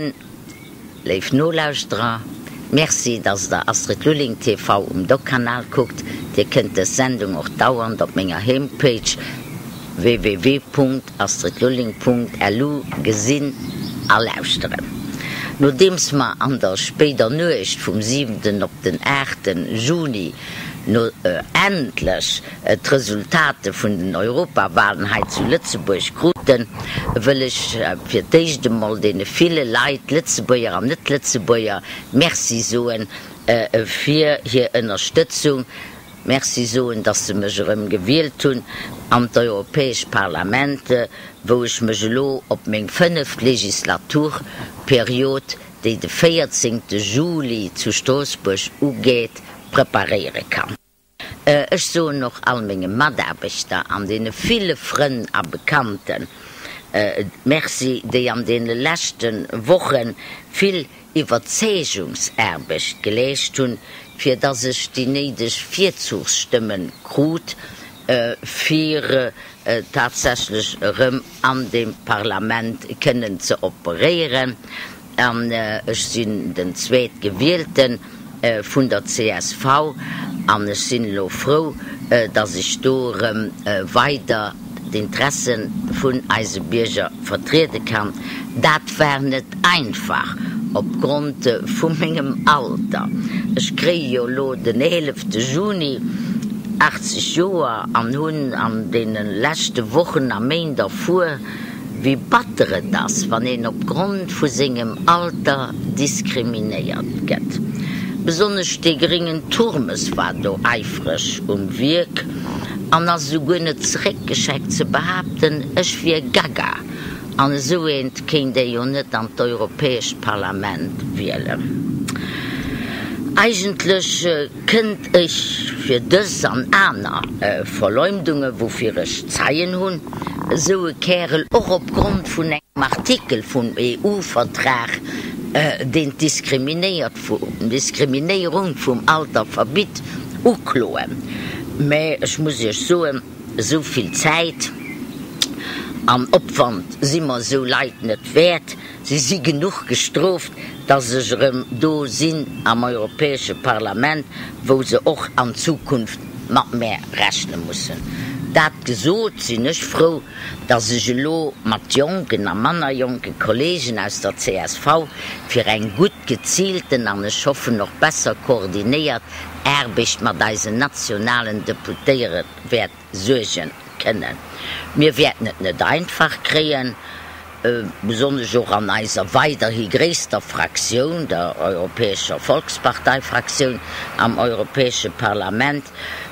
Moien, léif Nolauschterer. Merci, dass der Astrid Lulling TV um Doc-Kanal kuckt. Dir kënnt dës Sendung och dauernd op menger Homepage www.astridlulling.lu gesinn a lauschteren. Nodeems mer an der spéider Nuecht vum siwenten op den aachten Juni no endlech d'Resultate vun den Europawahlen hei zu Lëtzebuerg kruten, wëll ech fir d'éischt emol deene ville Leit, Lëtzebuerger an Net-Lëtzebuerger, Merci soen fir hir Ënnerstëtzung, Merci soen, dass se mech erëm gewielt hunn an d'Europäescht Parlament, wou ech mech elo op meng fënneft Legislaturperiod, déi de 14 Juli zu Stroossbuerg ugeet, preparéiere kann. Ech soen och all menge Mataarbechter an deene ville Frënn a Bekannten Merci, déi an deene leschte Woche vill Iwwerzeegungsaarbecht geleescht hunn, fir dass ech déi néideg Virzuchsstëmme krut, fir tatsächlech erëm an deem Parlament kënnen ze operéieren. An ech sinn den Zweetgewielte vun der csv an ech sinn elo frou, datt ech do erëm weider d'Interesse vun eise Bierger vertriede kann. Dat war net einfach opgrond vu mengem Alter. Ech kréie jo elo den eelefte Juni 80 Joer an hunn an deene leschte Wochen a Méint erfuer, Wéi batter et ass, wann een op Grond vu sengem Alter diskriminéiert gëtt. Besonnesch dee gréngen Turmes war do eifreg um Wierk an ass esouguer net zeréckgeschreckt ze behaapten, ech wier gaga an esou eent kéint ee jo net an d'Europäescht Parlament wielen. Eigentlech kënnt ech fir dës an aner Verleumdunge, woufir ech Zeien hunn, esou e Kärel och opgrond vun engem Artikel vum EU-Vertrag, deen d'Diskriminéierung vum Alter verbitt, ukloen. Mä ech muss Iech soen, esou vill Zäit an Opwand si mer esou Leit net wäert. Si si genuch gestrooft, dass ech erëm do sinn am Europäesche Parlament, wou se och an Zukunft mat mär rechne mussen. Dat gesot, sinn ech frou, dass ech elo mat jonken a manner jonke Kollegen aus der csv fir eng gutt geziilten an ech hoffen och besser koordinéiert Aarbecht mat eisen nationalen Deputéiere wäert suerge kënnen. Mir wäerten et net einfach kréien, besonnesch och an eiser weiderhi gréisster Fraktioun, der Europäescher Volkspartei-Fraktioun am Europäesche Parlament,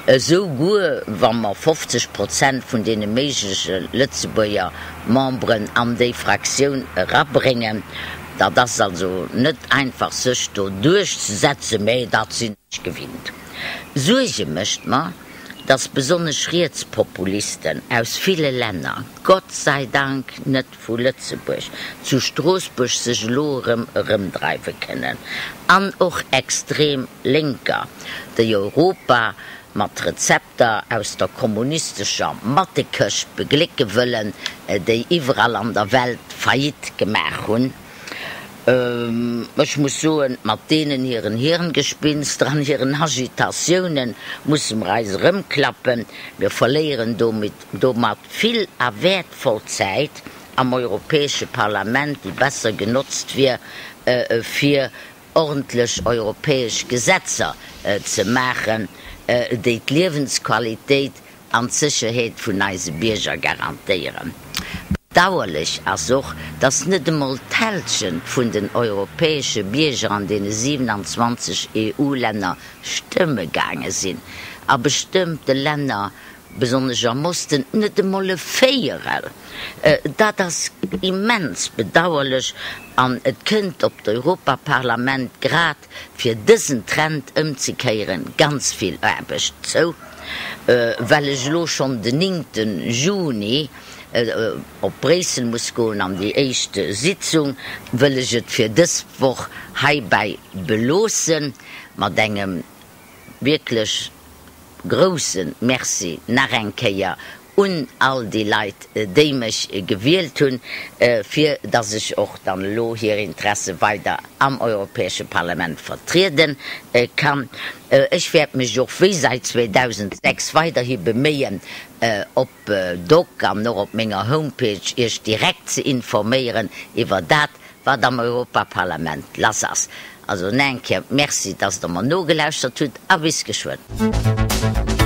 esou guer wa mer 50 Prozent vun deene méigleche Lëtzebuerger Memberen an déi Fraktioun erabréngen. Dat ass also net einfach sech do duerchzesetzen, mä dat sinn ech gewinnt. Suerge mécht mer, dass besonnesch Rietspopulisten aus ville Länner, Gott sei Dank net vu Lëtzebuerg, zu Stroossbuerg sech elo erëm erëmdreiwe kënnen, an och extrem Lénker, déi Europa mat Rezepter aus der kommunistescher Mathekëscht beglécke wëllen, déi iwwerall an der Welt Faillite gemaach hunn. Ech muss soen, mat deenen hiren Hirngespinster an hiren Agitatioune musse mer eis erëmklappen. Mir verléieren domat vill a wäertvoll Zäit am Europäesche Parlament, déi besser genotzt wier, fir ordentlech europäesch Gesetzer ze maachen, déi d'Liewensqualitéit an d'Sécherheet vun eise Bierger garantéieren. Bedauerlech ass och, dass net emol d'Hälschent vun den europäesche Bierger an deene 27 EU-Länner stëmme gaange sinn, a bestëmmte Länner, besonnesch am Osten, net emol e Véierel. Dat ass immens bedauerlech an et kënnt op d'Europaparlament grad fir dësen Trend ëmzekéieren, ganz vill Aarbecht zou. Well ech elo schonn den néngte Juni op Bréissel muss goen an déi éischt Sitzung, wëll ech et fir dës Woch heibäi beloossen, mat engem wierklech grousse Merci nach eng Kéier. Un all déi Leit, déi mech gewielt hunn, fir dass ech och dann elo hir Interesse weider am Europäesche Parlament vertriede kann. Ech wäert mech och wéi seit 2006 weiderhi beméien, op doc an och op menger Homepage Iech direkt ze informéieren iwwer dat, wat am Europaparlament lass ass. Also nach eng Kéier Merci, dass Der mer nogelauschtert hutt a bis geschwënn.